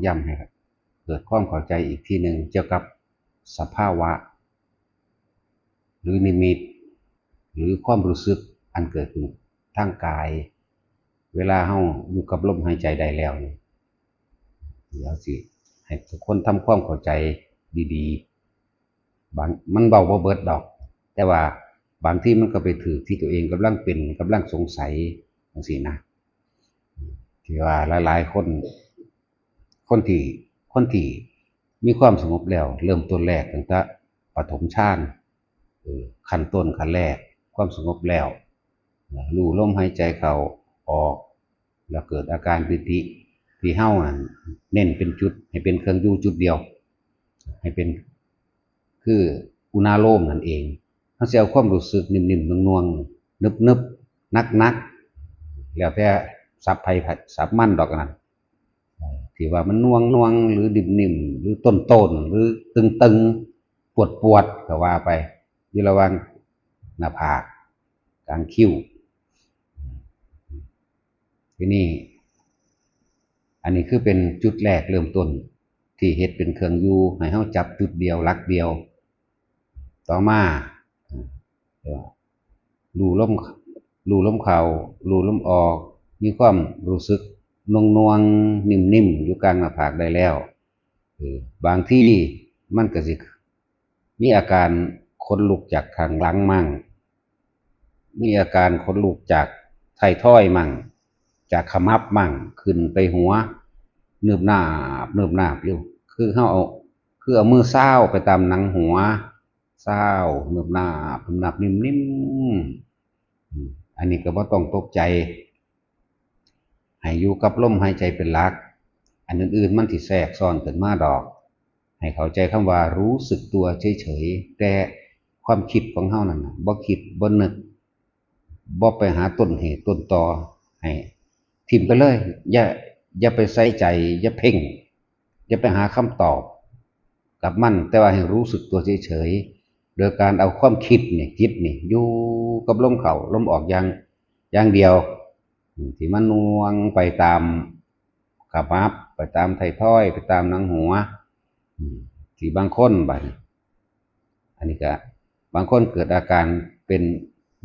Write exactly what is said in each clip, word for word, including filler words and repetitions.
ย้ำให้เกิดความเข้าใจอีกทีหนึ่งเกี่ยวกับสภาวะ หรือนิมิต หรือความรู้สึกอันเกิดขึ้นทางกาย เวลาเฮาอยู่กับลมหายใจได้แล้วนี่ เดี๋ยวสิให้ทุกคนทำความเข้าใจดีๆ บาง มันเว้าบ่เบิดดอก แต่ว่าบางทีมันก็ไปถืกที่ตัวเองกำลังเป็น กำลังสงสัยจังซี้นะ ที่ว่าหลายๆ คน คนที่ คนที่มีความสงบแล้ว เริ่มต้นแรกตั้งแต่ปฐมฌาน เออ ขั้นต้นขั้นแรก ความสงบแล้ว รู้ลมหายใจเข้าออก แล้วเกิดอาการปีติ ที่เฮานั่นเน้นเป็นจุด ให้เป็นเครื่องอยู่จุดเดียว ให้เป็น คืออุณาโลมนั่นเอง เฮาสิเอาความรู้สึกนิ่มๆ นวลๆ นึบๆ หนักๆ แล้วแต่ศัพท์ไผศัพท์มันดอกอันนั้น เอ่อ ที่ว่ามันนวลๆ หรือนิ่มๆ หรือต้นๆ หรือตึงๆ ปวดๆ ก็ว่าไป อยู่ระหว่างหน้าผาก กลางคิ้ว ทีนี้ อันนี้คือเป็นจุดแรกเริ่มต้น ที่เฮ็ดเป็นเครื่องอยู่ ให้เฮาจับจุดเดียว หลักเดียว ต่อมา เอ่อ รู้ลม รู้ลมเข้า รู้ลมออก มีความรู้สึกนวลๆ นิ่มๆ อยู่กลางหน้าผากได้แล้ว เออ บางทีมันก็สิมีอาการขนลุกจากข้างหลังมั่ง มีอาการขนลุกจากท้ายทอยมั่ง จากขมับมั่ง ขึ้นไปหัว เนิบนาบ เนิบนาบอยู่ คือเฮาเอา คือเอามือซาวไปตามหนังหัว ซาว เนิบนาบ เนิบนาบ นิ่มๆ อืม อันนี้ก็บ่ต้องตกใจ ให้อยู่กับลมหายใจเป็นหลัก อันอื่นๆ มันสิแทรกซ้อนขึ้นมาดอก ให้เข้าใจคำว่ารู้สึกตัวเฉยๆ แต่ความคิดของเฮานั่นน่ะ บ่คิด บ่นึก บ่ไปหาต้นเหตุต้นตอ ให้ถิ่มไปเลย อย่า อย่าไปใส่ใจ อย่าเพ่ง อย่าไปหาคำตอบกับมัน แต่ว่าให้รู้สึกตัวเฉยๆ โดยการเอาความคิดนี่ จิตนี่ อยู่กับลมเข้า ลมออกอย่าง อย่างเดียว อืม ที่มันนวลไปตามขมับ ไปตามท้ายทอย ไปตามหนังหัว อืม ที่บางคนบัดนี้ อันนี้ก็ บางคนเกิดอาการเป็น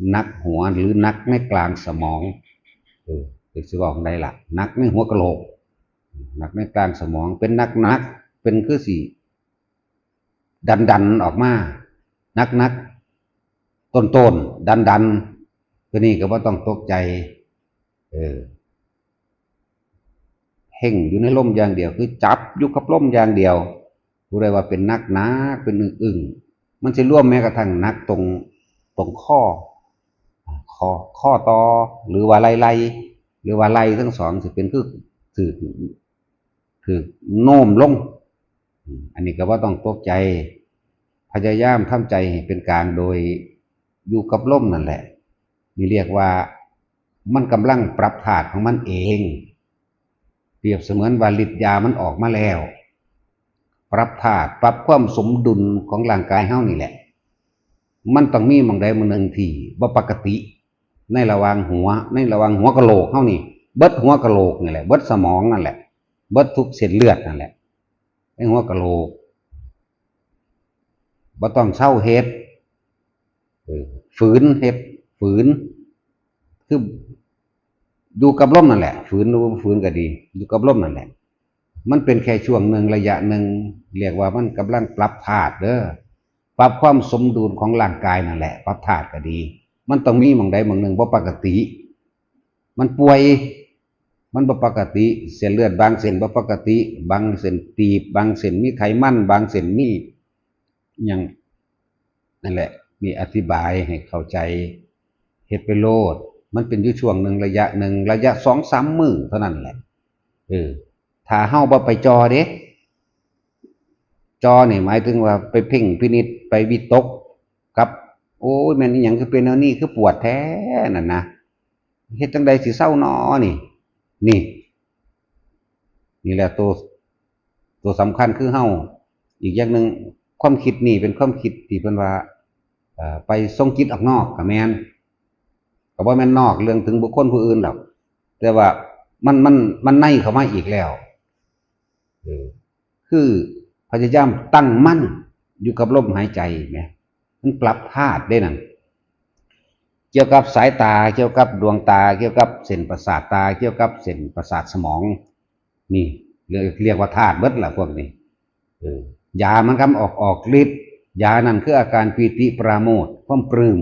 หนักหัว หรือหนักในกลางสมอง เออ เป็นสิบอกได้ละ หนักในหัวกะโหลก หนักในกลางสมอง เป็นหนักๆ เป็นคือสิดันๆ ออกมา หนักๆ ต้นๆ ดันๆ ตัวนี้ก็บ่ต้องตกใจ เออ เพ่งอยู่ในลมอย่างเดียว คือจับอยู่กับลมอย่างเดียว ผู้ใดว่าเป็นหนักๆ เป็นอึ้งๆ มันสิรวมแม้กระทั่งหนักตรง ตรงข้อ ข้อ ข้อต่อ หรือว่าไหล่ๆ หรือว่าไหล่ทั้งสองสิเป็นคือถืก ถืกโน้มลง อืม อันนี้ก็บ่ต้องตกใจ พยายามทำใจให้เป็นกลางโดยอยู่กับลมนั่นแหละ นี่เรียกว่ามันกำลังปรับธาตุของมันเอง เปรียบเสมือนว่าฤทธิ์ยามันออกมาแล้ว ปรับธาตุ ปรับความสมดุลของร่างกายเฮานี่แหละ มันต้องมีหม่องใดหม่องหนึ่งที่บ่ปกติ ในระหว่างหัว ในระหว่างหัวกะโหลกเฮานี่ เบิดหัวกะโหลกนี่แหละ เบิดสมองนั่นแหละ เบิดทุกเส้นเลือดนั่นแหละ ในหัวกะโหลก บ่ต้องเซาเฮ็ด เออ ฝืนเฮ็ด ฝืน คือ อยู่กับลมนั่นแหละ ฝืนหรือบ่ฝืนก็ดี อยู่กับลมนั่นแหละ มันเป็นแค่ช่วงหนึ่ง ระยะหนึ่ง เรียกว่ามันกำลังปรับธาตุเด้อ ปรับความสมดุลของร่างกายนั่นแหละ ปรับธาตุก็ดี มันต้องมีหม่องใดหม่องหนึ่งบ่ปกติ มันป่วย มันบ่ปกติ เส้นเลือดบางเส้นบ่ปกติ บางเส้นตีบ บางเส้นมีไขมัน บางเส้นมีหยัง นั่นแหละ นี่อธิบายให้เข้าใจ เฮ็ดไปโลด มันเป็นอยู่ช่วงหนึ่ง ระยะหนึ่ง ระยะสองสามมื้อเท่านั้นแหละ เออ ถ้าเฮาบ่ไปจ่อเด้ จ่อนี่หมายถึงว่าไปเพ่งพินิจ ไปวิตกกับ โอ้ย แม่นอีหยังคือเป็นแนวนี้ คือปวดแท้นั่นนะ เฮ็ดจั่งใดสิเซาน้อนี่ นี่ นี่แหละตัว ตัวสำคัญคือเฮา อีกอย่างหนึ่ง ความคิดนี่เป็นความคิดที่เพิ่นว่า เอ่อ ไปส่งจิตออกนอกก็แม่น ก็บ่แม่นนอกเรื่องถึงบุคคลผู้อื่นดอก แต่ว่ามัน มัน มันในเข้ามาอีกแล้ว เออ คือพยายามตั้งมั่นอยู่กับลมหายใจแหม มันปรับธาตุเด้นั่น เกี่ยวกับสายตา เกี่ยวกับดวงตา เกี่ยวกับเส้นประสาทตา เกี่ยวกับเส้นประสาทสมอง นี่เรียก เรียกว่าธาตุเบิดล่ะพวกนี้ เออ ยามันกำออก ออกฤทธิ์ ยานั่นคืออาการปีติปราโมทย์ ความปลื้ม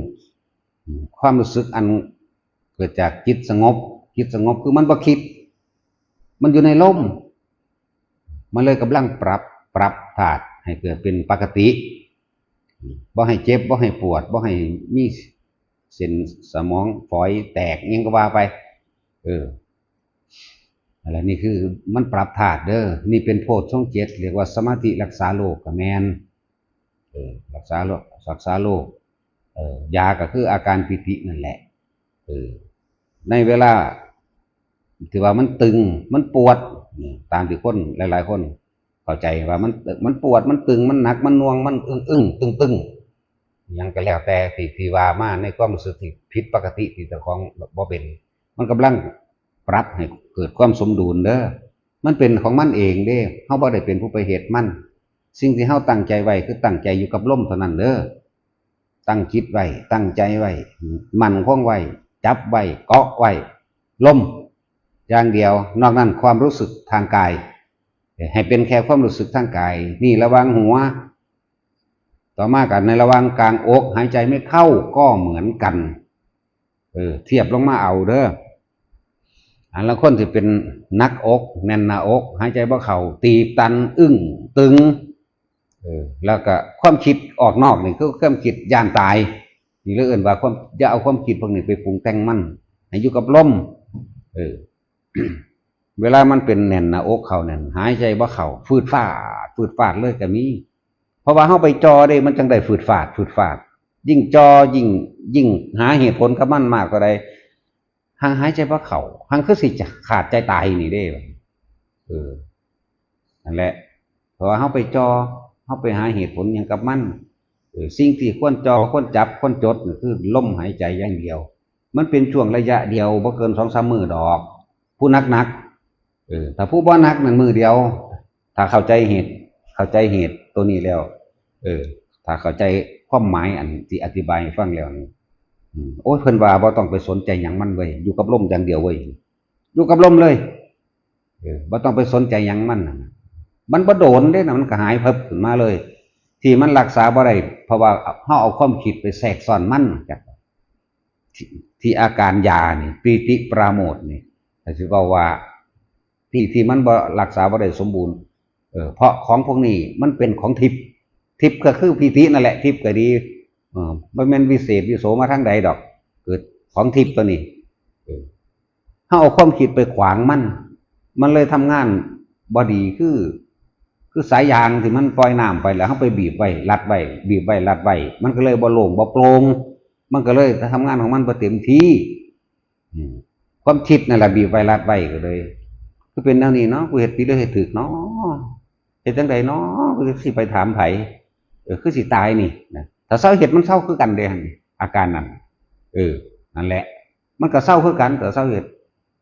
อืม ความรู้สึกอันเกิดจากจิตสงบ จิตสงบคือมันบ่คิด มันอยู่ในลม มันเลยกำลังปรับ ปรับธาตุให้เกิดเป็นปกติ บ่ให้เจ็บ บ่ให้ปวด บ่ให้มีเส้นสมองฝอยแตก อิหยังก็ว่าไป เออ อะไรนี่คือมันปรับธาตุเด้อ นี่เป็นโพชฌงค์เจ็ด เรียกว่าสมาธิรักษาโรคก็แม่น เออ รักษาโรค รักษาโรค เออ ยาก็คืออาการปีตินั่นแหละ เออ ในเวลาที่ว่ามันตึง มันปวด นี่ ตามที่คนหลายๆคนเข้าใจว่ามัน มันปวด มันตึง มันหนัก มันหน่วง มันอึ้งๆ ตึงๆ หยังก็แล้วแต่ที่ ที่ว่ามาในความรู้สึกที่ผิดปกติที่เจ้าของบ่เป็น มันกำลังปรับให้เกิดความสมดุลเด้อ มันเป็นของมันเองเด้ เฮาบ่ได้เป็นผู้ไปเฮ็ดมัน สิ่งที่เฮาตั้งใจไว้คือตั้งใจอยู่กับลมเท่านั้นเด้อ ตั้งจิตไว้ ตั้งใจไว้ มั่นคงไว้ จับไว้ เกาะไว้ ลมอย่างเดียว นอกนั้นความรู้สึกทางกาย ให้เป็นแค่ความรู้สึกทางกาย นี่ระหว่างหัว ต่อมากันในระหว่างกลางอก หายใจไม่เข้าก็เหมือนกัน เออ เทียบลงมาเอาเด้อ อันละคนที่เป็นหนักอก แน่นหน้าอก หายใจบ่เข้า ตีบตัน อึ้ง ตึง เออ แล้วก็ความคิดออกนอกนี่คือความคิดย้านตาย นี่เลยเอิ้นว่าความ อย่าเอาความคิดพวกนี้ไปปรุงแต่งมัน ให้อยู่กับลม เออ เวลามันเป็นแน่นหน้าอกเข้านั่น หายใจบ่เข้า ฟืดฟาด ฟืดฟาดเลยก็มี เพราะว่าเฮาไปจ่อเด้ มันจั่งได้ฟืดฟาด ฟืดฟาด ยิ่งจ่อ ยิ่ง ยิ่งหาเหตุผลกับมันมากเท่าใด หังหายใจบ่เข้า หังคือสิจะขาดใจตายนี่เด้ เออ นั่นแหละ เพราะว่าเฮาไปจ่อ เฮาไปหาเหตุผลหยังกับมัน เออ สิ่งที่ควรจ่อ ควรจับ ควรจดนี่คือลมหายใจอย่างเดียว มันเป็นช่วงระยะเดียว บ่เกินสองสามมื้อดอก ผู้หนักๆ เออ ถ้าผู้บ่หนักนั่นมื้อเดียว ถ้าเข้าใจเหตุ เข้าใจเหตุตัวนี้แล้ว เออ ถ้าเข้าใจความหมายอันที่อธิบายให้ฟังแล้วนี่ อืม โอ้ย เพิ่นว่าบ่ต้องไปสนใจหยังมันเว้ย อยู่กับลมอย่างเดียวเว้ย อยู่กับลมเลย เออ บ่ต้องไปสนใจหยังมันน่ะ มันบ่โดนเด้นะ มันก็หายเพิบขึ้นมาเลย ที่มันรักษาบ่ได้ เพราะว่าเฮาเอาความคิดไปแทรกซ้อนมัน จัก ที่ ที่อาการยานี่ ปีติปราโมทย์นี่ ก็สิเว้าว่า ที่ ที่มันบ่รักษาบ่ได้สมบูรณ์ เออ เพราะของพวกนี้มันเป็นของทิพย์ ทิพย์ก็คือปีตินั่นแหละ ทิพย์ก็ดี เออ บ่แม่นวิเศษวิโสมาทางใดดอก เกิดของทิพย์ตัวนี้ เออ เฮาเอาความคิดไปขวางมัน มันเลยทำงานบ่ดี คือ คือสายยางที่มันปล่อยน้ำไปแล้ว เฮาไปบีบไว้ รัดไว้ บีบไว้ รัดไว้ มันก็เลยบ่โล่ง บ่โปร่ง มันก็เลยทำงานของมันบ่เต็มที่ อืม ความคิดนั่นแหละบีบไว้ รัดไว้ก็เลย คือเป็นแนวนี้เนาะ กูเฮ็ดผิดหรือเฮ็ดถูกเนาะ เฮ็ดจั่งใดเนาะ กูสิไปถามไผ เออ คือสิตายนี่นะ ถ้าเซาเฮ็ดมันเซาคือกันเด้ อาการนั่น เออ นั่นแหละ มันก็เซาคือกัน ถ้าเซาเฮ็ด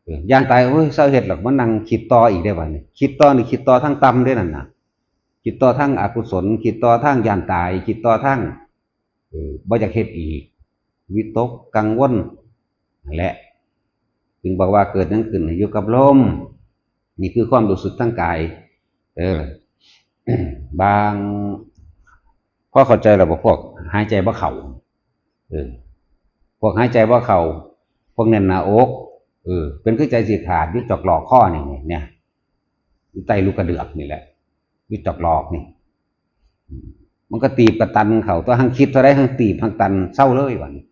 เออ ย้านตาย โอ้ย เซาเฮ็ดหรอก มานั่งคิดต่ออีกได้บัดนี้ คิดต่อนี่ คิดต่อทางต่ำเด้นั่นน่ะ คิดต่อทางอกุศล คิดต่อทางย้านตาย คิดต่อทาง เออ บ่อยากเฮ็ดอีก วิตกกังวล นั่นแหละ จึงบอกว่าเกิดหยังขึ้นให้อยู่กับลม นี่คือความรู้สึกทางกาย เออ บาง พอเข้าใจแล้วบ่ พวกหายใจบ่เข้า เออ พวกหายใจบ่เข้า พวกแน่นหน้าอก เออ เป็นคือใจสิขาด อยู่จอกหลอกคอนี่ เนี่ย อยู่ใต้ลูกกระเดือกนี่แหละ อยู่จอกหลอกนี่ อืม มันก็ตีบกระตันเข้า ตัวหังคิดเท่าใดหังตีบหังตัน เซาเลยบัดนี้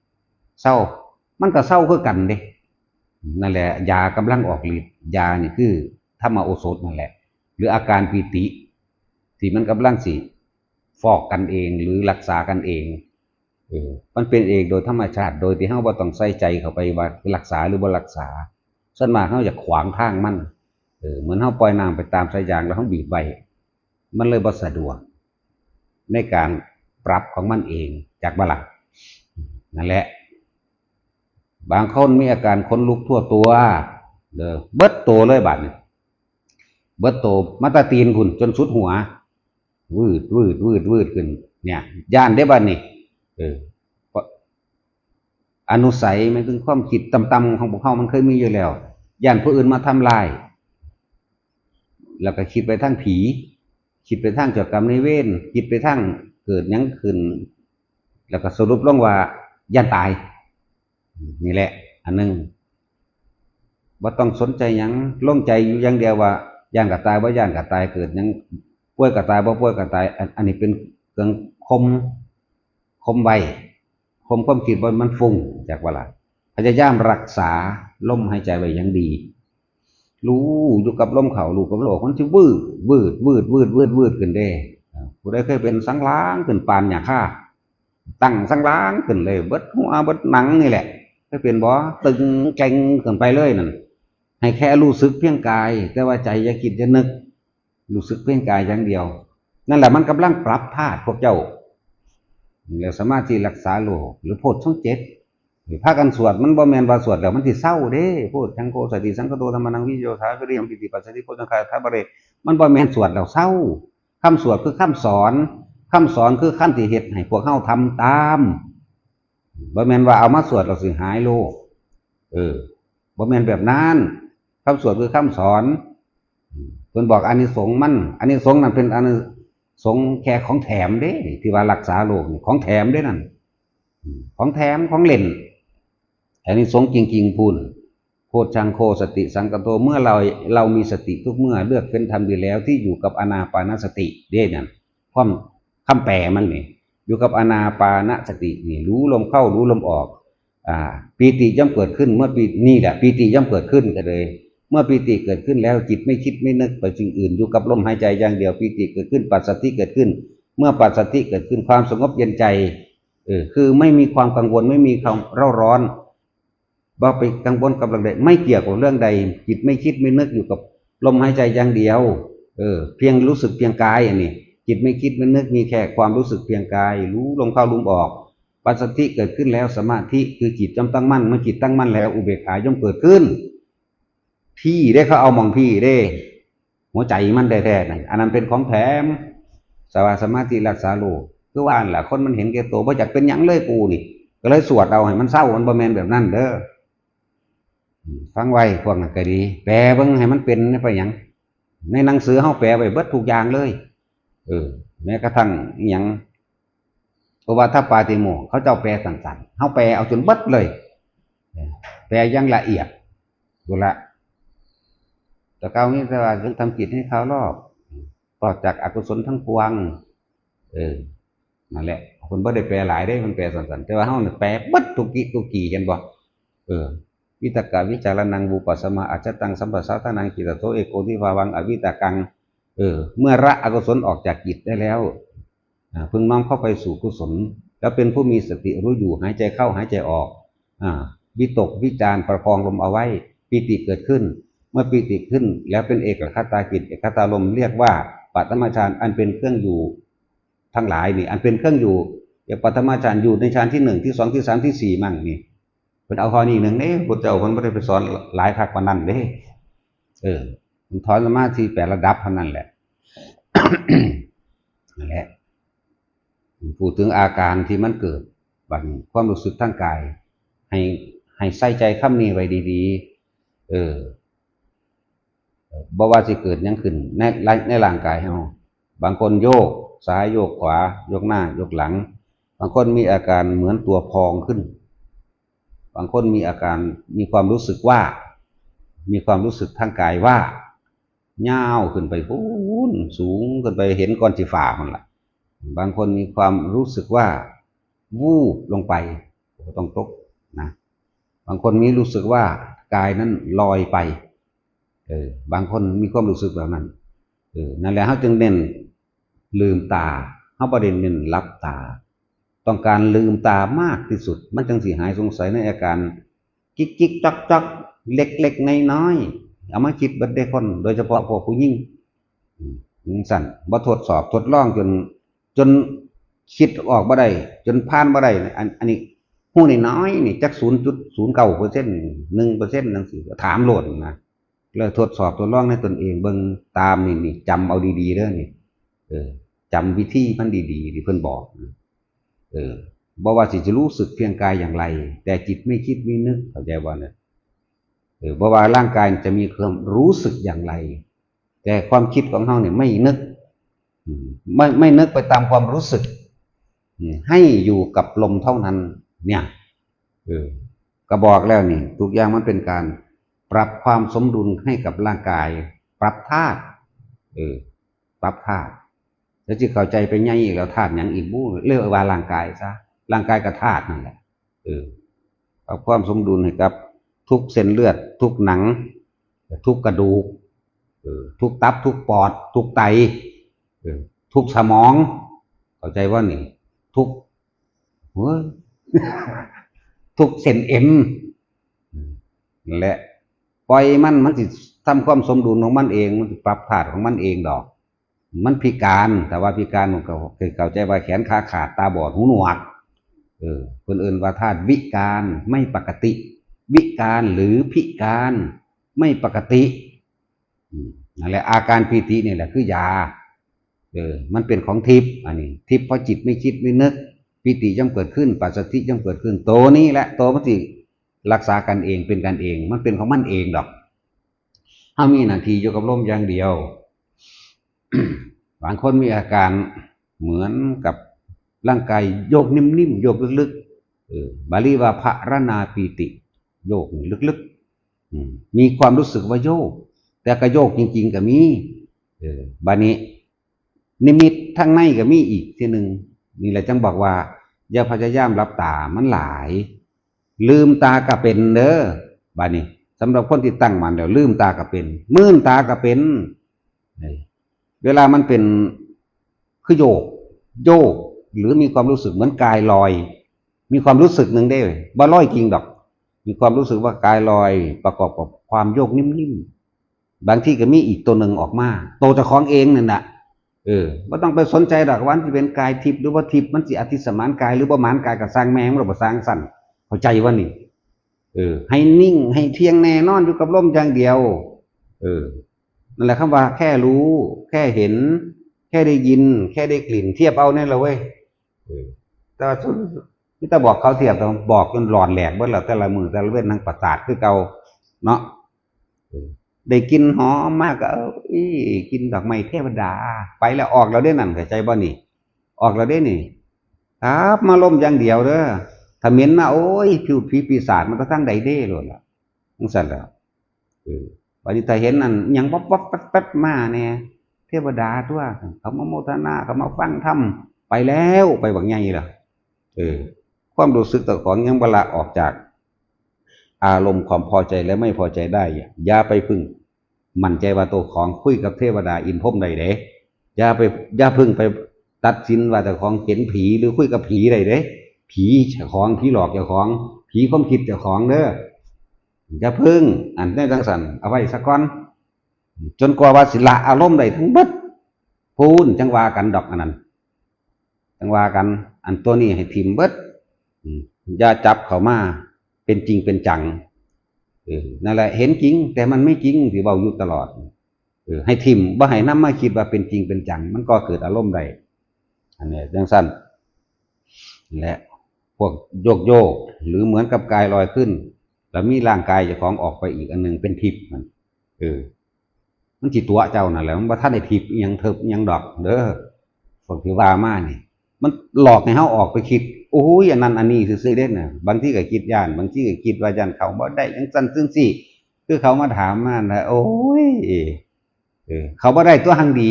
เซา มันก็เซาคือกันเด้ นั่นแหละ ยากำลังออกฤทธิ์ ยานี่คือธรรมโอสถนั่นแหละ หรืออาการปีติ ที่มันกำลังสิฟอกกันเอง หรือรักษากันเอง เออ มันเป็นเองโดยธรรมชาติ โดยที่เฮาบ่ต้องใส่ใจเข้าไปว่ารักษาหรือบ่รักษา ส่วนมากเฮาอยากขวางทางมัน เออ เหมือนเฮาปล่อยน้ำไปตามสายยางแล้วเฮาบีบไว้ มันเลยบ่สะดวก ในการปรับของมันเอง จักบ่ล่ะ นั่นแหละ บางคนมีอาการขนลุกทั่วตัว เด้อ เบิดตัวเลยบัดนี้ เบิดโต มาแตาตีนพุ้นจนสุดหัว วืดวืดวืดวืดขึ้น เนี่ย ย่านเด้บัดนี้ เออ เพราะอนุสัยมันคือความคิดต่ำๆของพวกเฮามันเคยมีอยู่แล้ว ย่านผู้อื่นมาทำลาย แล้วก็คิดไปทางผี คิดไปทางเจ้ากรรมนายเวร คิดไปทางเกิดหยังขึ้น แล้วก็สรุปลงว่าย่านตาย นี่แหละ อันหนึ่ง บ่ต้องสนใจหยัง ลงใจอยู่อย่างเดียวว่า ย่านก็ตาย บ่ย่านก็ตาย เกิดหยัง ป่วยก็ตาย บ่ป่วยก็ตาย อัน อันนี้เป็นเครื่องข่ม ข่มไว้ ข่มความคิดบ่ให้มันฟุ้ง จักว่าล่ะ พยายามรักษาลมหายใจไว้อย่างดี รู้อยู่กับลมเข้า รู้กับลมออก มันสิวืด วืด วืด วืด วืด วืดขึ้นเด้ อ่า ผู้ใดเคยเป็นสังหลังขึ้นปานหญ้าคา ตั้งสังหลังขึ้นเลย เบิดหัวเบิดหนังนี่แหละ เคยเป็นบ่ ตึงเกร็งขึ้นไปเลยนั่น ให้แค่รู้สึกเพียงกาย แต่ว่าใจอย่าคิดอย่านึก รู้สึกเพียงกายอย่างเดียว นั่นแหละมันกำลังปรับธาตุพวกเจ้า แล้วสมาธิรักษาโลก หรือโพชฌงค์เจ็ด หรือพากันสวด มันบ่แม่นว่าสวดแล้วมันสิเซาเด้ โพชฌังโคสติสังคโตธัมมานังวิโยสาวิริยังปิติปัสสติโพชฌังคาถาบาเร มันบ่แม่นสวดแล้วเซา คำสวดคือคำสอน คำสอนคือคำที่เฮ็ดให้พวกเฮาทำตาม บ่แม่นว่าเอามาสวดแล้วสิหายโลก เออ บ่แม่นแบบนั้น คำสวดคือคำสอน เพิ่นบอกอานิสงส์มัน อานิสงส์นั่นเป็นอานิสงส์แค่ของแถมเด้ ที่ว่ารักษาโรคนี่ ของแถมเด้นั่น ของแถม ของเล่น อานิสงส์จริงๆ พู้น โพชฌังโคสติสังคโต เมื่อเรา เรามีสติทุกเมื่อ เลือกเฟ้นธรรมดีแล้ว ที่อยู่กับอานาปานสติ เด้นั่น ความ คำแปลมันนี่ อยู่กับอานาปานสตินี่ รู้ลมเข้า รู้ลมออก อ่า ปีติย่อมเกิดขึ้น เมื่อปี นี่แหละ ปีติย่อมเกิดขึ้นก็เลย เมื่อปีติเกิดขึ้นแล้ว จิตไม่คิดไม่นึกไปสิ่งอื่น อยู่กับลมหายใจอย่างเดียว ปีติเกิดขึ้น ปัสสัทธิเกิดขึ้น เมื่อปัสสัทธิเกิดขึ้น ความสงบเย็นใจ เออ คือไม่มีความกังวล ไม่มีความเร่าร้อน บ่ไปกังวลกับเรื่องใด ไม่เกี่ยวกับเรื่องใด จิตไม่คิดไม่นึกอยู่กับลมหายใจอย่างเดียว เออ เพียงรู้สึกเพียงกายอันนี้ จิตไม่คิดไม่นึก มีแค่ความรู้สึกเพียงกาย รู้ลมเข้าลมออก ปัสสัทธิเกิดขึ้นแล้ว สมาธิคือจิตย่อมตั้งมั่น เมื่อจิตตั้งมั่นแล้ว อุเบกขาย่อมเกิดขึ้น พี้เด้ เขาเอาหม่องพี้เด้ หัวใจมันแท้ๆนั่น อันนั้นเป็นของแถม สวาสมาธิรักษาโรค คือว่าหั่นล่ะ คนมันเห็นแก่ตัว บ่อยากเป็นหยังเลยกูนี่ ก็เลยสวดเอาให้มันเซา มันบ่แม่นแบบนั้นเด้อ อืม ฟังไว้ พวกนั้นก็ดี แปลเบิ่งให้มันเป็น ไปหยัง ในหนังสือเฮาแปลไว้เบิดทุกอย่างเลย เออ แม้กระทั่งอิหยัง โอวาทปาติโมกข์ เขาเจ้าแปลสั้นๆ เฮาแปลเอาจนเบิดเลย เออ แปลอย่างละเอียด ดูละ แต่เก่านี้แต่ว่าทำจิตให้เขารอบ ปลอดจากอกุศลทั้งปวง เออ นั่นแหละ เพิ่นบ่ได้แปลหลายเด้ เพิ่นแปลสั้นๆ แต่ว่าเฮานี่แปลเบิดทุกกิ ทุกกี เห็นบ่ เออ วิตกวิจารณัง วิปัสสมา อัจจตัง สัมปสาทานัง จิตตโส เอโก ทิฏฐาวัง อวิตกัง เออ เมื่อละอกุศลออกจากจิตได้แล้ว อ่า พึงน้อมเข้าไปสู่กุศล แล้วเป็นผู้มีสติรู้อยู่ หายใจเข้า หายใจออก อ่า วิตกวิจารประคองลมเอาไว้ ปีติเกิดขึ้น เมื่อปีติขึ้นแล้วเป็นเอกคตาจิต เอกคตารมณ์ เรียกว่าปฐมฌาน อันเป็นเครื่องอยู่ทั้งหลายนี่ อันเป็นเครื่องอยู่ เอกปฐมฌาน อยู่ในฌานที่หนึ่ง ที่สอง ที่สาม ที่สี่ มั่งนี่ เพิ่นเอาข้อนี้หนึ่งเด้ พุทธเจ้าเพิ่นบ่ได้ไปสอนหลายคักปานนั้นเด้ เออ มันถอนสมาธิแปดระดับเท่านั้นแหละ นั่นแหละ พูดถึงอาการที่มันเกิด บัดนี้ความรู้สึกทางกาย ให้ ให้ใส่ใจคำนี้ไว้ดีๆ เออ บ่ว่าสิเกิดหยังขึ้นใน ในร่างกายเฮา บางคนโยกซ้ายโยกขวา ยกหน้ายกหลัง บางคนมีอาการเหมือนตัวพองขึ้น บางคนมีอาการ มีความรู้สึกว่า มีความรู้สึกทางกายว่า ยาวขึ้นไปพู้น สูงขึ้นไปเห็นก้อนสีฟ้าหั่นล่ะ บางคนมีความรู้สึกว่า วูบลงไป บ่ต้องตกนะ บางคนมีรู้สึกว่ากายนั้นลอยไป เออ บางคนมีความรู้สึกแบบนั้น เออ นั่นแหละ เฮาจึงเน้นลืมตา เฮาบ่ได้เน้นหลับตา ต้องการลืมตามากที่สุด มันจังสิหายสงสัยในอาการจิกๆ จ๊อกๆ เล็กๆ น้อยๆ เอามาคิดเบิดเด้คน โดยเฉพาะพวกผู้หญิง อืม จังซั่น บ่ทดสอบทดลองจน จนคิดออกบ่ได้ จนผ่านบ่ได้ อัน อันนี้ฮู้น้อยๆ นี่จักศูนย์จุดศูนย์เก้าเปอร์เซ็นต์ หนึ่งเปอร์เซ็นต์ จังซี้ ถามโลดนะ แล้วทดสอบทดลองในตนเองเบิ่งตามนี่ นี่จำเอาดีๆเด้อนี่ เออ จำวิธีมันดีๆที่เพิ่นบอก เออ บ่ว่าสิจะรู้สึกเพียงกายอย่างไร แต่จิตไม่คิดไม่นึก เข้าใจบ่เนี่ย เออ บ่ว่าร่างกายจะมีความรู้สึกอย่างไร แต่ความคิดของเฮาเนี่ยไม่นึก อืม ไม่ ไม่นึกไปตามความรู้สึก อืม ให้อยู่กับลมเท่านั้น เนี่ย เออ ก็บอกแล้วนี่ ทุกอย่างมันเป็นการปรับความสมดุลให้กับร่างกาย ปรับธาตุ เออ ปรับธาตุ แล้วสิเข้าใจไปใหญ่อีกแล้ว ธาตุหยังอีกบุ เรียกว่าร่างกายซะ ร่างกายก็ธาตุนั่นแหละ เออ ปรับความสมดุลให้กับทุกเส้นเลือด ทุกหนัง ทุกกระดูก เออ ทุกตับ ทุกปอด ทุกไต เออ ทุกสมอง เข้าใจว่านี่ ทุก เฮ้ย ทุกเส้นเอ็น อืม นั่นแหละ ปล่อยมัน มันสิทำความสมดุลของมันเอง มันสิปรับธาตุของมันเองดอก มันพิการ แต่ว่าพิการมันก็คือเข้าใจว่าแขนขาขาด ตาบอด หูหนวก เออ เพิ่นเอิ้นว่าธาตุวิการ ไม่ปกติ วิการหรือพิการ ไม่ปกติ อืม นั่นแหละ อาการปีตินี่แหละคือยา เออ มันเป็นของทิพย์ อันนี้ ทิพย์เพราะจิตไม่คิดไม่นึก ปีติย่อมเกิดขึ้น ปัสสัทธิย่อมเกิดขึ้น โตนี้แหละ โตมันสิรักษากันเอง เป็นกันเอง มันเป็นของมันเองดอก เฮามีหน้าที่อยู่กับลมอย่างเดียว บางคนมีอาการเหมือนกับร่างกายโยกนิ่มๆ โยกลึกๆ เออ บาลีว่าพะระนาปีติ โยกลึกๆ อืม มีความรู้สึกว่าโยก แต่ก็โยกจริงๆ ก็มี เออ บาดนี้ นิมิตทางในก็มีอีกทีหนึ่ง นี่แหละจังบอกว่า อย่าพยายามหลับตา มันหลาย ลืมตาก็เป็นเด้อ บาดนี้ สำหรับคนที่ตั้งมั่นแล้ว ลืมตาก็เป็น มืนตาก็เป็น เออ เวลามันเป็น คือโยก โยก หรือมีความรู้สึกเหมือนกายลอย มีความรู้สึกหนึ่งเด้ บ่ลอยจริงดอก มีความรู้สึกว่ากายลอย ประกอบกับความโยกนิ่มๆ บางทีก็มีอีกตัวหนึ่งออกมา ตัวเจ้าของเองนั่นน่ะ เออ บ่ต้องไปสนใจดอกว่ามันสิเป็นกายทิพย์หรือบ่ทิพย์ มันสิอธิสมานกายหรือบ่หมานกาย ก็ซ่างแม่ง มันบ่ซ่างสั่น เข้าใจว่านี่ เออ ให้นิ่ง ให้เที่ยงแน่นอนอยู่กับลมอย่างเดียว เออ นั่นแหละคำว่าแค่รู้ แค่เห็น แค่ได้ยิน แค่ได้กลิ่น เทียบเอาเนี่ยละเว้ย เออ แต่ว่าซุม มีแต่บอกเขาเทียบ แต่บอกจนหลอนแหลกเบิดแล้ว แต่ละมื้อแต่ละเว็น ทั้งประสาทคือเก่าเนาะ เออ ได้กลิ่นหอมมากก็ เอ้ย กลิ่นดอกไม้เทวดา ไปแล้ว ออกแล้วเด้นั่น เข้าใจบ่นี่ ออกแล้วเด้นี่ ครับ มาลมอย่างเดียวเด้อ ถ้าเหม็นมา โอ้ย ผิวผีปีศาจมันก็ทางใดเด้โลดล่ะ จังซั่นแหล้ว เออ บัดนี้ถ้าเห็นนั่น หยังวับวับแป๊บแป๊บมาแน่ เทวดาตัว เขามาโมทนา เขามาฟังธรรม ไปแล้ว ไปบักใหญ่แล้ว เออ ความรู้สึกเจ้าของยังบ่ละออกจาก อารมณ์ความพอใจและไม่พอใจได้ อย่า อย่าไปพึ่ง มั่นใจว่าตัวของคุยกับเทวดาอินพรหมได้เด้ อย่าไป อย่าพึ่งไปตัดสินว่าเจ้าของเห็นผีหรือคุยกับผีได้เด้ ผีเจ้าของ ผีหลอกเจ้าของ ผีความคิดเจ้าของเด้อ อย่าพึ่ง อันนี้จังซั่น เอาไว้ซะก่อน จนกว่าว่าสิละอารมณ์ได้ทั้งเบิด พู้นจังว่ากันดอกอันนั้น จังว่ากัน อันตัวนี้ให้ถิ่มเบิด อืม อย่าจับเข้ามาเป็นจริงเป็นจัง เออ นั่นแหละ เห็นจริง แต่มันไม่จริง ที่เว้าอยู่ตลอด เออ ให้ถิ่ม บ่ให้นำมาคิดว่าเป็นจริงเป็นจัง มันก็เกิดอารมณ์ได้ อันนี้จังซั่น และพวกโยกโยก หรือเหมือนกับกายลอยขึ้น แล้วมีร่างกายเจ้าของออกไปอีกอันหนึ่งเป็นทิพย์มัน เออ มันสิตั๋วเจ้านั่นแหละ มันบ่ทันได้ทิพย์อิหยังเทิบอิหยังดอกเด้อ พวกที่ว่ามานี่ มันหลอกให้เฮาออกไปคิด โอ้ย อันนั้นอันนี้ซื่อๆเด้น่ะ บางทีก็คิดย้าน บางทีก็คิดว่าย้านเข้าบ่ได้ จังซั่นจังซี่ คือเขามาถามมาน่ะ โอ้ย เออ เข้าบ่ได้ตัวหังดี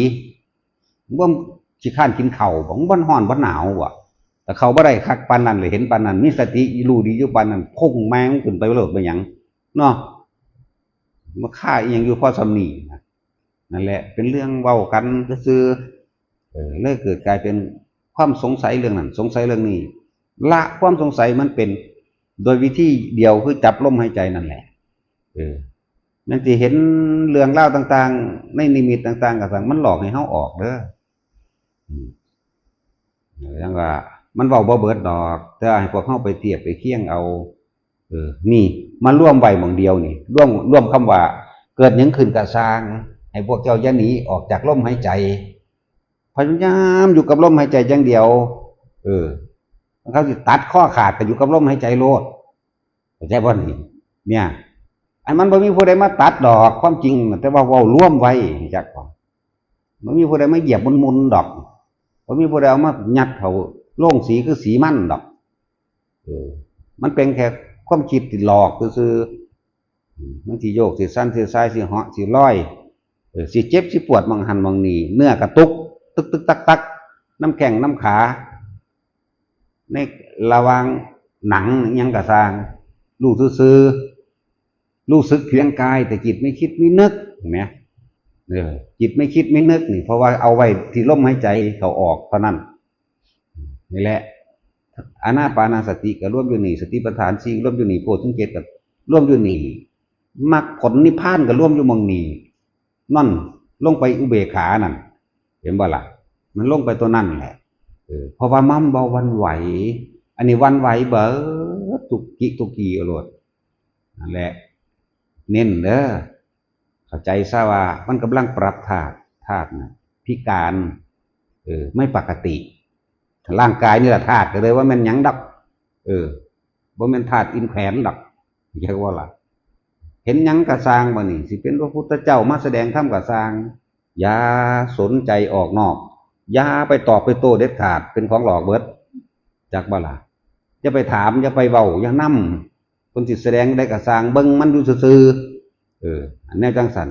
บ่ขี้คร้านกินข้าวบ่ มันบ่ฮ้อนบ่หนาวบ่ แต่เข้าบ่ได้คักปานนั้นเลย เห็นปานนั้น มีสติรู้ดีอยู่ปานนั้น พุ่งแม่งขึ้นไปโลด เป็นหยังเนาะ มาฆ่าอีหยังอยู่พอส่ำนี้นะ นั่นแหละ เป็นเรื่องเว้ากันซื่อๆ เออ เลยเกิดกลายเป็นความสงสัยเรื่องนั้น สงสัยเรื่องนี้ ละความสงสัยมันเป็น โดยวิธีเดียวคือจับลมหายใจนั่นแหละ เออ มันสิเห็นเรื่องราวต่างๆ ในนิมิตต่างๆ ก็ช่าง มันหลอกให้เฮาออกเด้อ อืม จังว่ามันเว้าบ่เบิดดอก แต่ให้พวกเฮาไปเทียบไปเคียงเอา เออ นี่ มารวมไว้หม่องเดียวนี่ รวม รวมคำว่า เกิดหยังขึ้นกะซ่าง ให้พวกเจ้าอย่าหนีออกจากลมหายใจ พยายามอยู่กับลมหายใจอย่างเดียว เออ เขาสิตัดข้อขาดก็อยู่กับลมหายใจโลด เข้าใจบ่นี่? เนี่ย อันมันบ่มีผู้ใดมาตัดดอก ความจริงน่ะ แต่ว่าเว้ารวมไว้ จักบ่ บ่มีผู้ใดมาเหยียบหมุนๆดอก บ่มีผู้ใดเอามายัดเข้าโลงสีคือสีมันดอก เออ มันเป็นแค่ความคิดที่หลอกซื่อๆ อืม มันสิโยกสิสั่นสิสายสิเหาะสิลอย เออ สิเจ็บสิปวดหม่องหั้นหม่องนี่ เนื้อกระตุก ตึกๆตักๆ นำแข้งนำขา ในระหว่างหนังอิหยังกะซ่าง รู้ซื่อๆ รู้สึกเพียงกาย แต่จิตไม่คิดไม่นึก เห็นไหม? เออ จิตไม่คิดไม่นึกนี่ เพราะว่าเอาไว้ที่ลมหายใจเข้าออกเท่านั้น นี่แหละ อานาปานสติก็รวมอยู่นี่ สติปัฏฐานสี่รวมอยู่นี่ โพชฌังค์เจ็ดก็รวมอยู่นี่ มรรคผลนิพพานก็รวมอยู่หม่องนี่ นั่น ลงไปอุเบกขานั่น เห็นบ่ล่ะ? มันลงไปตัวนั่นแหละ เออ เพราะว่ามันบ่หวั่นไหว อันนี้หวั่นไหวเบิดทุกกิทุกกีเอาโลด นั่นแหละ เน้นเด้อ เข้าใจซะว่ามันกำลังปรับธาตุ ธาตุน่ะพิการ เออ ไม่ปกติ ร่างกายนี่แหละธาตุ ก็เลยว่าแม่นหยังดอก เออ บ่แม่นธาตุอินแขวนดอก เรียกว่าล่ะ เห็นหยังกะซ่างบ่นี่ สิเป็นพระพุทธเจ้ามาแสดงธรรมกะซ่าง อย่าสนใจออกนอก อย่าไปตอบไปโต้เด็ดขาด เป็นของหลอกเบิด จักบ่ล่ะ? อย่าไปถาม อย่าไปเว้า อย่านำ เพิ่นสิแสดงได้กะซ่าง เบิ่งมันอยู่ซื่อๆ เออ อันแนวจังซั่น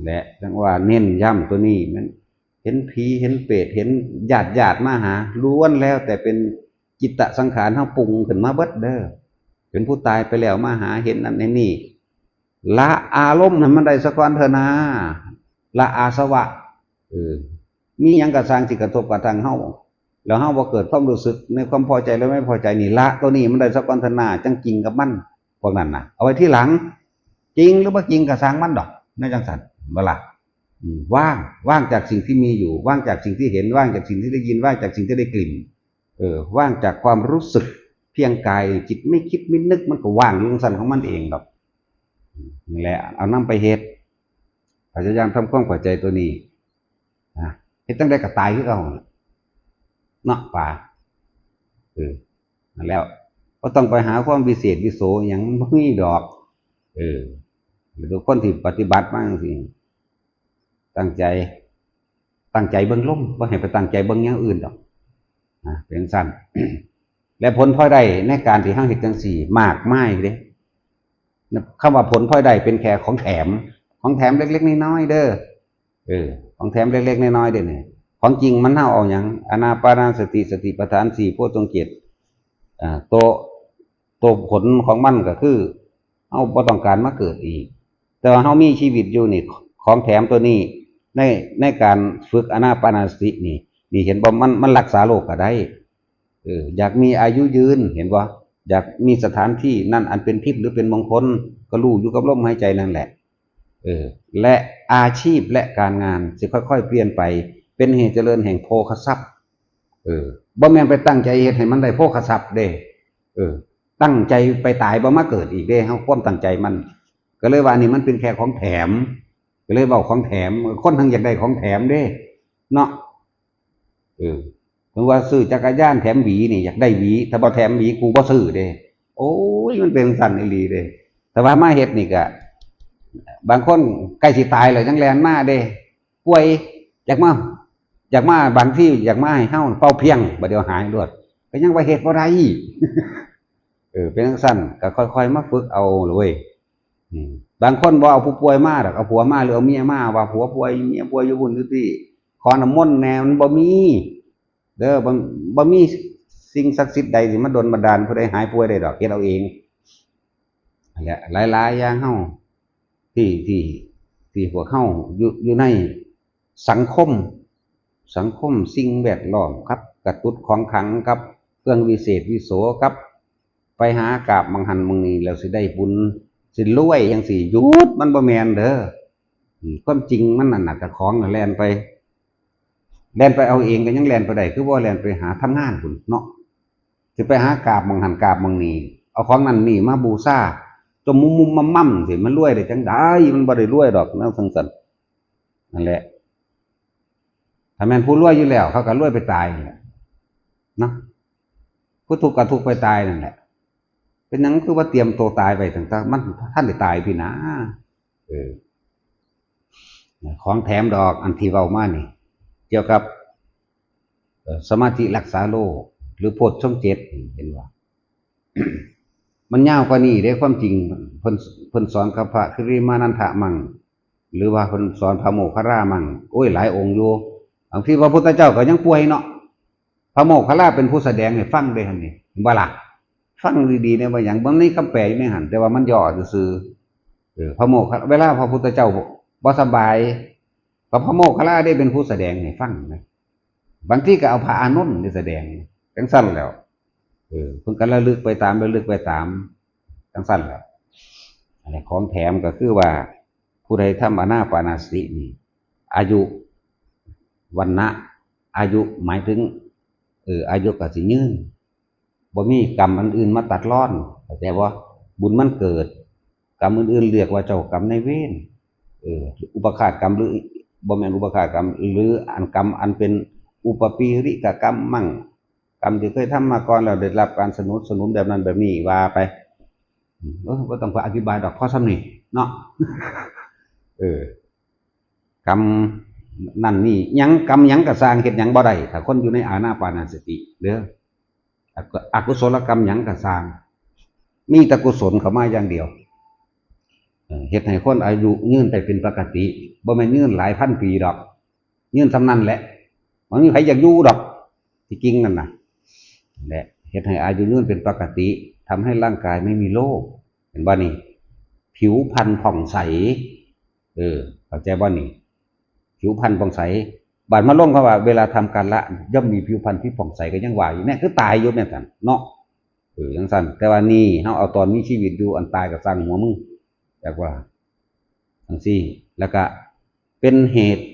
และจังว่าเน้นย้ำตัวนี้ มันเห็นผีเห็นเปรตเห็นญาติญาติมาหา ล้วนแล้วแต่เป็นจิตตสังขารเฮาปรุงขึ้นมาเบิดเด้อ เป็นผู้ตายไปแล้วมาหา เห็นนั่นเห็นนี่ ละอารมณ์ให้มันได้ซะก่อนเถอะนา ละอาสวะ เออ มีหยังกะซ่างสิกระทบกระทั่งเฮา แล้วเฮาบ่เกิดความรู้สึกในความพอใจและไม่พอใจนี่ ละตัวนี้มันได้ซะก่อนเถอะนา จั่งจริงกับมัน พวกนั้นน่ะ เอาไว้ทีหลัง จริงหรือบ่จริงกะซ่างมันดอก แนวจังซั่น บ่ล่ะ? อืม ว่าง ว่างจากสิ่งที่มีอยู่ ว่างจากสิ่งที่เห็น ว่างจากสิ่งที่ได้ยิน ว่างจากสิ่งที่ได้กลิ่น เออ ว่างจากความรู้สึกเพียงกาย จิตไม่คิดไม่นึก มันก็ว่างอยู่จั่งซั่นของมันเองดอก อืม นั่นแหละ เอานำไปเฮ็ด พยายามทำความเข้าใจตัวนี้ นะ เฮ็ดจั่งใดก็ตายคือเก่า เนาะ ป๋า เออ นั่นแล้ว บ่ต้องไปหาความวิเศษวิโสหยัง มันบ่มีดอก เออ หรือคนที่ปฏิบัติมาจั่งซี้ ตั้งใจ ตั้งใจเบิ่งลม บ่ให้ไปตั้งใจเบิ่งอย่างอื่นดอก นะ เป็นจั่งซั้น และผลพลอยได้ในการที่เฮาเฮ็ดจั่งซี้ มากมายเด้ คำว่าผลพลอยได้เป็นแค่ของแถม ของแถมเล็กๆน้อยๆเด้อ เออ ของแถมเล็กๆน้อยๆเด้อเนี่ย ของจริงมันเฮาเอาหยัง อานาปานสติ สติปัฏฐานสี่ โพชฌังค์เจ็ด อ่า ตัว ตัวผลของมันก็คือ เฮาบ่ต้องการมาเกิดอีก แต่ว่าเฮามีชีวิตอยู่นี่ ของแถมตัวนี้ ใน ในการฝึกอานาปานสตินี่ นี่เห็นบ่ มัน มันรักษาโรคก็ได้ เออ อยากมีอายุยืน เห็นบ่ อยากมีสถานที่นั่นอันเป็นทิพย์หรือเป็นมงคล ก็รู้อยู่กับลมหายใจนั่นแหละ เออ และอาชีพและการงานสิค่อยๆเปลี่ยนไป เป็นเหตุเจริญแห่งโภคทรัพย์ เออ บ่แม่นไปตั้งใจเฮ็ดให้มันได้โภคทรัพย์เด้ เออ ตั้งใจไปตายบ่มาเกิดอีกเด้ เฮาความตั้งใจมัน ก็เลยว่าอันนี้มันเป็นแค่ของแถม ก็เลยเว้าของแถม คนทั้งอยากได้ของแถมเด้ เนาะ เออ ถึงว่าซื้อจักรยานแถมหวีนี่ อยากได้หวี ถ้าบ่แถมหวีกูบ่ซื้อเด้ โอ้ย มันเป็นจั่งซั้นอีหลีเด้ แต่ว่ามาเฮ็ดนี่ก็ บางคนใกล้สิตายแล้วยังแล่นมาเด้ ป่วย อยากมา อยากมา บางทีอยากมาให้เฮาเป่าเพียง บัดเดียวหายโลด ก็ยังว่าเฮ็ดบ่ได้ เออ เป็นจั่งซั้น ก็ค่อยๆมาฝึกเอาเว้ย อืม บางคนบ่เอาผู้ป่วยมาดอก เอาผัวมาหรือเอาเมียมา ว่าผัวป่วย เมียป่วยอยู่พุ้นอยู่พี้ ขอน้ำมนต์แหน่ มันบ่มี เด้อ บ่ บ่มีสิ่งศักดิ์สิทธิ์ใดสิมาดลบันดาลผู้ใดหายป่วยได้ดอก เฮ็ดเอาเอง นั่นแหละ หลายๆอย่างเฮา ที่ ที่ ที่พวกเฮาอยู่ อยู่ในสังคม สังคมสิ่งแวดล้อมครับ กระตุ้นของขลังครับ เครื่องวิเศษวิโสครับ ไปหากราบหม่องหั้นหม่องนี่แล้วสิได้บุญ สิรวยจั่งซี้ หยุด มันบ่แม่นเด้อ อืม ความจริงมันนั่นน่ะ เจ้าของน่ะแล่นไป แล่นไปเอาเองก็ยังแล่นไปได้ คือบ่แล่นไปหาทำงานพุ้นเนาะ สิไปหากราบหม่องหั้นกราบหม่องนี่ เอาของนั่นนี่มาบูชา จมมุมมุมมั่มมั่มสิมันรวยได้จังได๋ มันบ่ได้รวยดอกแนวจั่งซั้น นั่นแหละ ถ้าแม่นผู้รวยอยู่แล้ว เขาก็รวยไปตายนั่นแหละเนาะ ผู้ทุกข์ก็ทุกข์ไปตายนั่นแหละ เป็นหยังคือว่าเตรียมตัวตายไปตั้งแต่มันทันได้ตายพี้นะ เออ ของแถมดอกอันที่เว้ามานี่ เกี่ยวกับ เอ่อ สมาธิรักษาโลก หรือโพชฌงค์เจ็ดนี่ เห็นบ่ มันยาวกว่านี้เด้ ความจริง เพิ่น เพิ่นสอนกับพระคิริมานันทะมั่ง หรือว่าเพิ่นสอนพระโมคคัลลามั่ง โอ้ย หลายองค์อยู่ บางทีพระพุทธเจ้าก็ยังป่วยเนาะ พระโมคคัลลาเป็นผู้แสดงให้ฟังเด้หั่นนี่ เห็นบ่ล่ะ ฟังดีๆ เนี่ย ว่าหยัง บ่มีคำแปลอยู่ในหั่น แต่ว่ามันย่อซื่อๆ เออ พระโมคคัลลา เวลาพระพุทธเจ้าบ่สบาย ก็พระโมคคัลลาเด้เป็นผู้แสดงให้ฟังนะ บางทีก็เอาพระอานนท์นี่แสดง จั่งซั้นแหล้ว เออ เพิ่นก็ระลึกไปตาม ระลึกไปตาม จั่งซั้นแหล้ว อันนี้ของแถมก็คือว่า ผู้ใดทำอานาปานสตินี่ อายุ วรรณะ อายุหมายถึง เออ อายุก็สิยืน บ่มีกรรมอันอื่นมาตัดรอน เข้าใจบ่ บุญมันเกิด กรรมอื่นๆ เรียกว่าเจ้ากรรมนายเวร เออ อุปฆาตกรรมหรือ บ่แม่นอุปฆาตกรรม หรืออันกรรมอันเป็นอุปปาริกกรรมมั่ง กรรมที่เคยทำมาก่อนแล้วได้รับการสนุนสนุนแบบนั้นแบบนี้ว่าไป เออ บ่ต้องไปอธิบายดอก พอส่ำนี้เนาะ เออ กรรมนั่นนี่หยัง กรรมหยังก็ซ่าง เฮ็ดหยังบ่ได้ ถ้าคนอยู่ในอานาปานสติเด้อ อกุ- อกุศลกรรมหยังก็ซ่าง มีแต่กุศลเข้ามาอย่างเดียว เออ เฮ็ดให้คนอายุยืนไปเป็นปกติ บ่แม่นยืนหลายพันปีดอก ยืนส่ำนั้นแหละ บ่มีไผอยากอยู่ดอก ที่จริงนั่นน่ะ และเฮ็ดให้อายุยืนเป็นปกติ ทำให้ร่างกายไม่มีโรค เห็นบ่นี่ ผิวพรรณผ่องใส เออ เข้าใจบ่นี่ ผิวพรรณผ่องใส บาดมาลงเขาว่า เวลาทำการละ ย่อมมีผิวพรรณที่ผ่องใส ก็ยังว่าอยู่เนี่ย คือตายอยู่แม่นซั่นเนาะ เออ จั่งซั่น แต่ว่านี่ เฮาเอาตอนมีชีวิตอยู่ อันตายก็ซ่างหัวมึง จักว่า จั่งซี้ แล้วก็เป็นเหตุ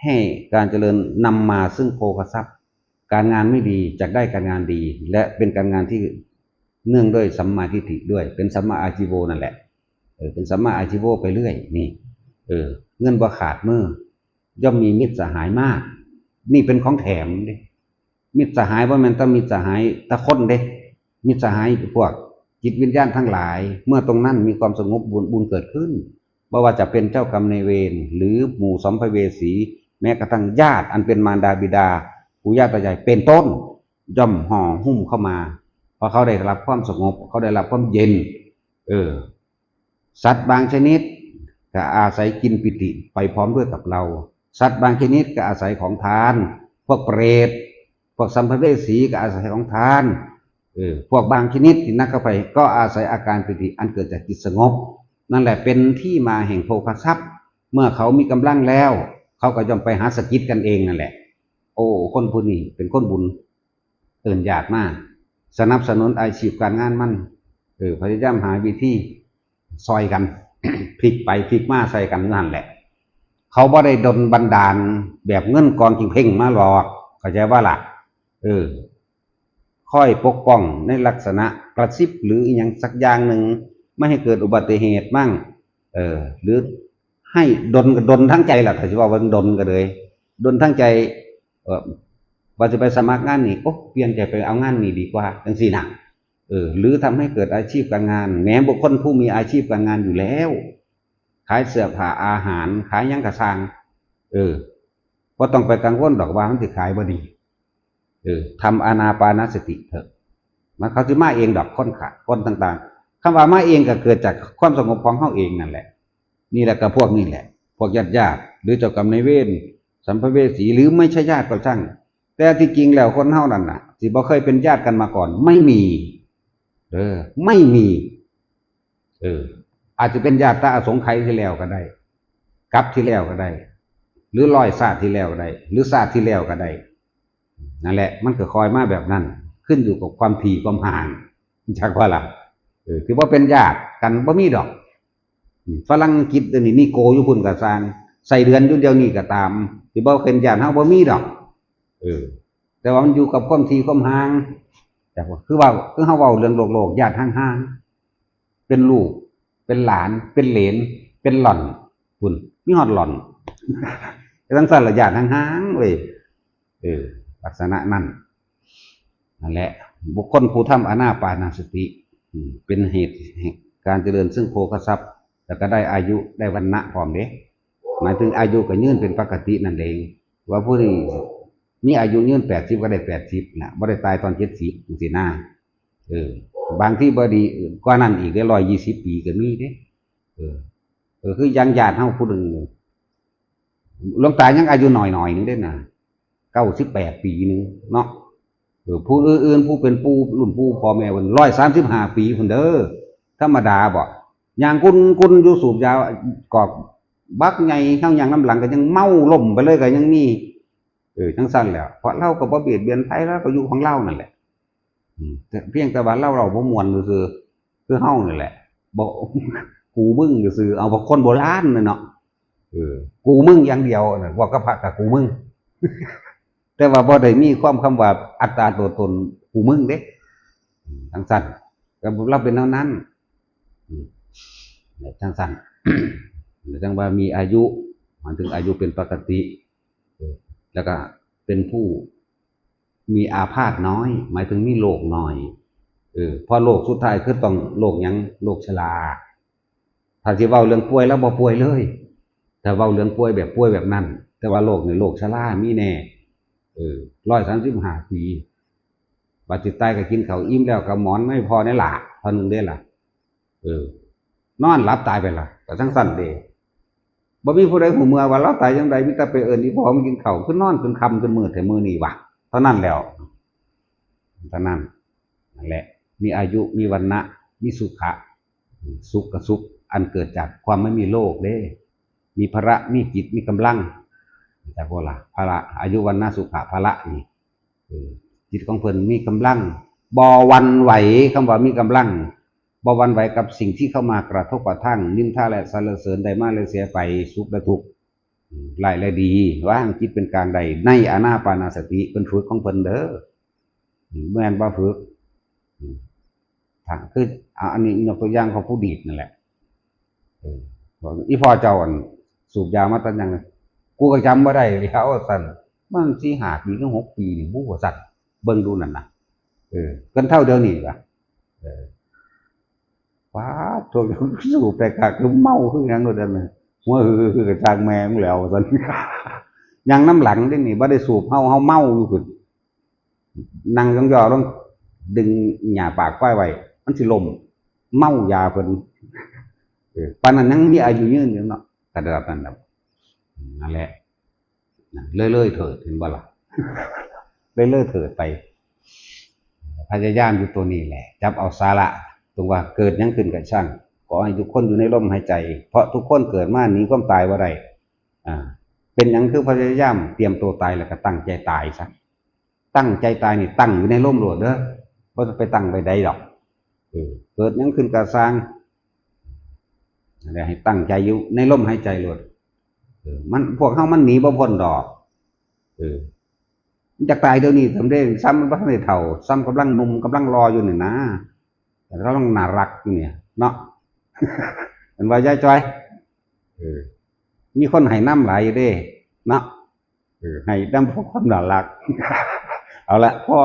ให้การเจริญนำมาซึ่งโภคทรัพย์ การงานไม่ดีจักได้การงานดี และเป็นการงานที่เนื่องด้วยสัมมาทิฏฐิด้วย เป็นสัมมาอาชีโวนั่นแหละ เออ เป็นสัมมาอาชีโวไปเรื่อย นี่ เออ เงินบ่ขาดมือ ย่อมมีมิตรสหายมาก นี่เป็นของแถมเด้ มิตรสหายบ่แม่นแต่มิตรสหายแต่คนเด้ มิตรสหายพวกจิตวิญญาณทั้งหลาย เมื่อตรงนั้นมีความสงบบุญ บุญเกิดขึ้น บ่ว่าจะเป็นเจ้ากรรมนายเวร หรือหมู่สัมภเวสี แม้กระทั่งญาติอันเป็นมารดาบิดา ปู่ย่าตายายเป็นต้น ย่อมห่อหุ้มเข้ามา เพราะเขาได้รับความสงบ เขาได้รับความเย็น เออ สัตว์บางชนิดก็อาศัยกินปิติไปพร้อมด้วยกับเรา สัตว์บางชนิดก็อาศัยของทาน พวกเปรต พวกสัมภเวสีก็อาศัยของทาน เออ พวกบางชนิดที่นักเข้าไปก็อาศัยอาการปิติอันเกิดจากจิตสงบ นั่นแหละเป็นที่มาแห่งโภคทรัพย์ เมื่อเขามีกำลังแล้ว เขาก็ย่อมไปหาสะกิดกันเองนั่นแหละ โอ้ คนผู้นี้เป็นคนบุญ เอิ้นญาติมา สนับสนุนอาชีพการงานมัน เออ พยายามหาวิธีซอยกัน พลิกไปพลิกมาใส่กันอยู่หั่นแหละ เขาบ่ได้ดลบันดาลแบบเงินกองกิงเพ่งมาหรอก เข้าใจบ่ล่ะ เออ คอยปกป้องในลักษณะกระซิบหรืออิหยังสักอย่างหนึ่ง ไม่ให้เกิดอุบัติเหตุมั่ง เออ หรือให้ดลก็ดลทางใจล่ะ ถ้าสิว่าว่าดลก็เลย ดลทางใจ เออ ว่าสิไปสมัครงานนี่ โอ้ เปลี่ยนใจไปเอางานนี่ดีกว่า จั่งซี้นะ เออ หรือทำให้เกิดอาชีพการงาน แม้บุคคลผู้มีอาชีพการงานอยู่แล้ว ขายเสื้อผ้าอาหาร ขายหยังก็ซ่าง เออ บ่ต้องไปกังวลดอกว่ามันสิขายบ่ดี เออ ทำอานาปานสติเถอะ มันเขาสิมาเองดอก คนขะ คนต่างๆ คำว่ามาเองก็เกิดจากความสงบของเฮาเองนั่นแหละ นี่แหละก็พวกนี่แหละ พวกญาติๆ หรือเจ้ากรรมนายเวร สัมภเวสี หรือไม่ใช่ญาติก็ช่าง แต่ที่จริงแล้วคนเฮานั่นน่ะ สิบ่เคยเป็นญาติกันมาก่อน ไม่มี เออ ไม่มี เออ อาจจะเป็นญาติตาอสงไขยที่แล้วก็ได้ กับที่แล้วก็ได้ หรือร้อยชาติที่แล้วก็ได้ หรือชาติที่แล้วก็ได้ นั่นแหละ มันก็คอยมาแบบนั้น ขึ้นอยู่กับความถี่ความห่าง จักว่าล่ะ เออ ที่ว่าเป็นญาติกันบ่มีดอก อืม ฝรั่งอังกฤษเดี๋ยวนี้มีโกอยู่พุ่นก็ซ่าง ไส้เดือนอยู่เดี๋ยวนี้ก็ตาม ที่บ่เป็นญาติเฮาบ่มีดอก เออ แต่ว่ามันอยู่กับความถี่ความห่าง แต่ว่าคือว่า คือเฮาเว้าเรื่องโลกๆ ญาติห่างๆ เป็นลูก เป็นหลาน เป็นเหลน เป็นหล่อน คุณ มีฮอดหล่อน จั่งซั่นละ ย่านห่างๆเว้ย เออ ลักษณะนั้น นั่นแหละ บุคคลผู้ทำอานาปานสติ อืม เป็นเหตุแห่งการเจริญซึ่งโภคทรัพย์ แล้วก็ได้อายุ ได้วรรณะพร้อมเด้ หมายถึงอายุก็ยืนเป็นปกตินั่นเอง ว่าผู้นี้มีอายุยืนแปดสิบก็ได้แปดสิบนะ บ่ได้ตายตอนเจ็ดสิบจังซี้นะ เออ บางทีบ่ดีกว่านั้นอีกได้ ร้อยยี่สิบปีก็มีเด้ เออ เออ คืออย่างญาติเฮาผู้หนึ่ง หลวงตายังอายุน้อยๆหนึ่งเด้นะ เก้าสิบแปดปีหนึ่งเนาะ เออ ผู้อื่นๆ ผู้เป็นปู่ รุ่นปู่พ่อแม่เพิ่น ร้อยสามสิบห้าปีพุ้นเด้อ ธรรมดาบ่ ย่างกุนๆอยู่ สูบยากอกบักใหญ่ เฮาย่างนำหลังก็ยังเมาล้มไปเลยก็ยังมี เออ จั่งซั่นแหละ เพราะลาวก็บ่เบียดเบียนไผ ลาวก็อยู่ของลาวนั่นแหละ อืม แต่เพียงแต่ว่าลาวเว้าบ่ม่วนซื่อๆ คือเฮานี่แหละ บ่ กูมึงซื่อๆ เอา พวกคนโบราณน่ะเนาะ เออ กูมึงอย่างเดียวน่ะ เว้ากับพระก็กูมึง แต่ว่าบ่ได้มีความคำว่าอัตตาตัวตนกูมึงเด้ อืม จั่งซั่น ก็ลาวเป็นแนวนั้น อืม จั่งซั่น จั่งว่ามีอายุ หมายถึงอายุเป็นปกติ เออ แล้วก็เป็นผู้มีอาพาธน้อย หมายถึงมีโรคน้อย เออ เพราะโรคสุดท้ายคือต้องโรคหยัง โรคชรา ถ้าสิเว้าเรื่องป่วย ลาวบ่ป่วยเลย ถ้าเว้าเรื่องป่วยแบบป่วยแบบนั้น แต่ว่าโรคนี่ โรคชรามีแน่ เออ ร้อยสามสิบห้าปี บัดสิตายก็กินข้าวอิ่มแล้วก็หมอนในพ่อในหล้า เท่านึงเด้ล่ะ เออ นอนหลับตายไปล่ะ ก็จั่งซั่นเด้ บ่มีผู้ใดฮู้เมื่อว่าลาวตายจั่งใด มีแต่ไปเอิ้นอีพ่อมากินข้าว คือนอนจนค่ำจนมืดแท้มื้อนี้วะ เท่านั้นแล้ว เท่านั้น นั่นแหละ มีอายุ มีวรรณะ มีสุขะ สุขกับสุข อันเกิดจากความไม่มีโรคเด้ มีพละ มีจิต มีกำลัง จักบ่ล่ะ พละ อายุ วรรณะ สุขะ พละนี่ เออ จิตของเพิ่นมีกำลัง บ่หวั่นไหว คำว่ามีกำลัง บ่หวั่นไหวกับสิ่งที่เข้ามากระทบกระทั่ง นินทาและสรรเสริญ ได้มาและเสียไป สุขและทุกข์ อืม ร้ายและดี วางจิตเป็นกลางได้ ในอานาปานสติ เพิ่นฝึกของเพิ่นเด้อ อืม บ่แม่นบ่ฝึก อืม ถ้าคือ อ่ะ อันนี้ยกตัวอย่างของผู้ดีดนั่นแหละ เออ บอกอีพ่อเจ้าอันสูบยามาตั้งยัง กูก็จำบ่ได้แล้ว ว่าซั่น มันสี่ห้าปีหรือหกปีนี่ บู๊ ว่าซั่น เบิ่งดูนั่นน่ะ เออ กันเท่าเดียวนี่วะ เออ ป๊าด โถ่ สูบแต่กะคือเมาคือหยังโลดอันนั้น หัวหือๆ ก็ช่างแม่มึงแล้ว ว่าซั่น ย่างนำหลังเด้นี่ บ่ได้สูบเฮา เฮาเมาอยู่พุ้น นั่งยองๆลง ดึงหญ้าปากควายไว้ มันสิล้ม เมายาเพิ่น เออ ปานนั้นยังมีอายุยืนอยู่เนาะ ก็ระดับนั้นน่ะ นั่นแหละ นั่น เลยๆเถิด เห็นบ่ล่ะ เลยๆเถิดไป พยายามอยู่ตัวนี้แหละ จับเอาสาระ ตรงว่าเกิดหยังขึ้นก็ช่าง ขอให้ทุกคนอยู่ในลมหายใจ เพราะทุกคนเกิดมาหนีความตายบ่ได้ อ่า เป็นหยังคือพยายามเตรียมตัวตาย แล้วก็ตั้งใจตายซะ ตั้งใจตายนี่ตั้งอยู่ในลมโลดเด้อ บ่ต้องไปตั้งไว้ใดดอก เออ เกิดหยังขึ้นก็ช่าง นั่นแหละ ให้ตั้งใจอยู่ในลมหายใจโลด เออ มัน พวกเฮามันหนีบ่พ้นดอก เออ มันจะตายเดี๋ยวนี้ ซ้ำเด้ ซ้ำมันบ่ทันได้เฒ่า ซ้ำกำลังหนุ่ม กำลังหล่ออยู่นี่นะ แต่กำลังน่ารักอยู่เนี่ย เนาะ เห็นว่ายายจอย เออ มีคนให้นำหลายอยู่เด้ เนาะ เออ ให้นำเพราะความน่ารัก เอาละ พอ